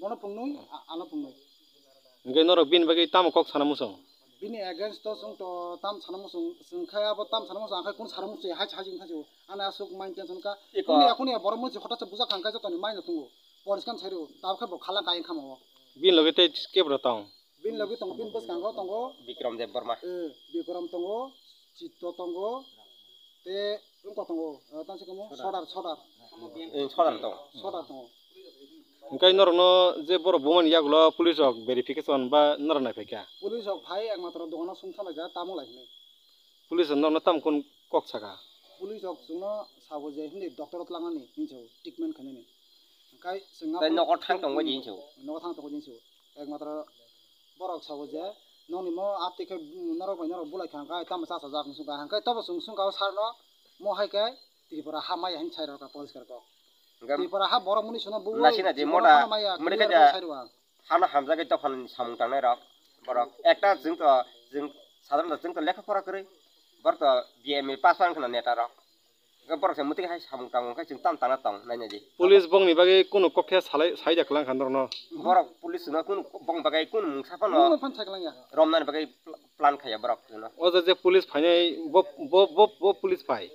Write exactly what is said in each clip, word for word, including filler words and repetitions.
Bono pungnwi, a-, ano pungnwi. Hwnkhe norok bini bagwi tamo kok sana muchung? Bini against o chwng to tam sana muchung, chwng khe abo tam sana muchung, ang khe kunu sana muchung, hai, hai, hai, hai, ani aswk mind tension ka. Iko. Kunu ya, kunu ya, borok muchung hota se bujak kha, hwnkhe jotoni mind no tongo. Poriskar sai rw, tabuk khe bo khala kayang kha mo. Bini loge tei kebra tong? Bini logi tongo, bini bwskango tongo Bikram Debbarma. Eh, Bikram tongo, Chitto tongo, tei wngkha tongo, eh, tamo se kamo Sodar, Sodar. Eh, Sodar tongo. Sodar tongo. Hwnkhe norokno je borok bumani yagulo police rok verification ba norok naiphai kha? Police rok phai, ekmatro dogano sung thanglaijak, tamo lai hwnwi. Police rok norokno tamo kok saka? Police rok chwngno sabo je hwnwi doctor o twlangnani hinwi sabo, treatment khainani. Hwnkhe chwng tei nogo thang tongbaidi hinwi sabo. Nogo thang tongbaidi hinwi sabo. Ekmatro borok sabo je, "Nokni mo a twi khe norok bai norok bulai kha hwnkhe tamo chasajak," hwnwi swngkha. Hwnkhe tobo chwng swngkha o sir no, "Mo hai khe Tripura ha maya," hinwi sai rwkha poriskar kok. Hwnkhe Tripura ha borok muni sino bu nasina je Tripura mota ha maya, muni clear khe khe sai rwkha. Hano hamjagwi dophani samung tangnai rok borok. Ekta chwng to, chwng sadharon chwng to lekha pora kwrwi. Borok to B M A pass wng khna neta rok. Borok se mwtwi hai samung tangmung khai chwng tam tangna tong nainai di. Police bongni bagwi kunu kok khe salai, saida kwlang kha norokno? Borok police no kunu bong bagwi kunu mungsa phano Kunu phano sai kwlang ya. Romnani bagwi pl-, plan khaya borok no. O je, je police phainai bo, bo, bo, bo police phai.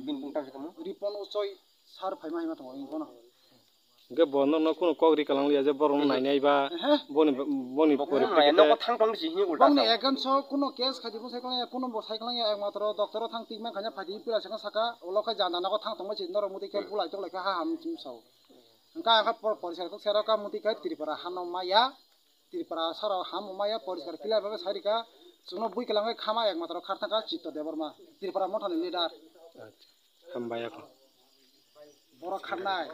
Bini bung tang se tamo? Ripon Uchoi sir phaima hima tongo, wng bono. Hwnkhe bo norokno kunu kok ri kwlang liya je borokno nainai ba Ehe. boni, boni Bo pori kunu maya pori nogo thang tong si hini ulta Bongni sa. Against o kuno case khaidi bo sai kwlangya, kuno bo sai kwlangya, ekmatro doctor o thang treatment khaina phaidi pila sakha saka, ulo khai janda nogo thang tongma si norok muti khe bulai tolai khe ha ham chim sao. Hwnkhe ang kha por-, poriskar kok sero ka muti khe Tripura hano maya, Tripura saro ham maya poriskar clear bagwi sai rika, chwngno bui kwlangwi khama ekmatro kharthang kha Chitto Debbarma, Tripura mothani leader. Hambai ako. Borok kharnai.